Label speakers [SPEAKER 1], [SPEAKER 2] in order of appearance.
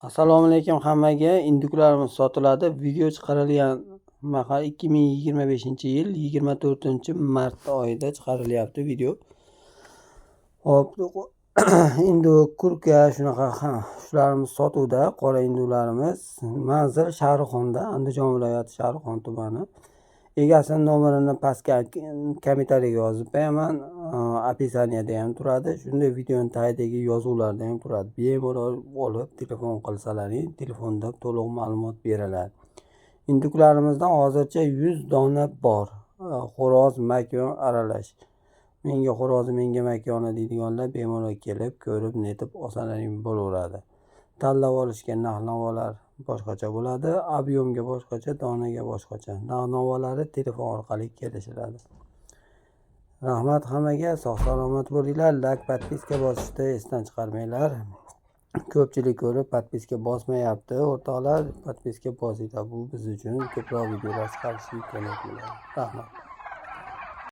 [SPEAKER 1] Assalomu alaykum hammaga. Induklarimiz sotiladi. Video chiqarilgan mahal 2025-yil 24-mart oyida chiqarilyapti video. Hop, induk, kurka, shunaqa shularimiz sotuvda, qora indularimiz. Manzil Shahrixonda, Andijon viloyati Shahrixon tumani. Egasini nomerini pastga kommentariyaga yozib qo'yaman. Описание da ham turadi. Shunday videoni tagidagi yozuvlarda ham turadi. Bemalol olib telefon qilsalaring, telefonda to'liq ma'lumot beriladi. Induklarimizdan hozircha 100 dona bor. Xo'roz, makon aralash. Menga xo'rozi, menga makoni deydiganlar bemalol kelib, ko'rib, netib olsalaring bo'laveradi. Tanlab olishga narx-navolar boshqacha bo'ladi. Объём ga boshqacha, donaga boshqacha. Narx-navolari telefon orqali kelishiladi. Rahmat hammaga, sog' salomat bo'linglar. Layk, подписка bosishni esdan chiqarmanglar. Ko'pchilik ko'rib подписка bosmayapti. O'rtoqlar, подписка bosinglar. Bu biz uchun ko'proq videolar chiqarishga imkoniyat bo'ladi. Rahmat.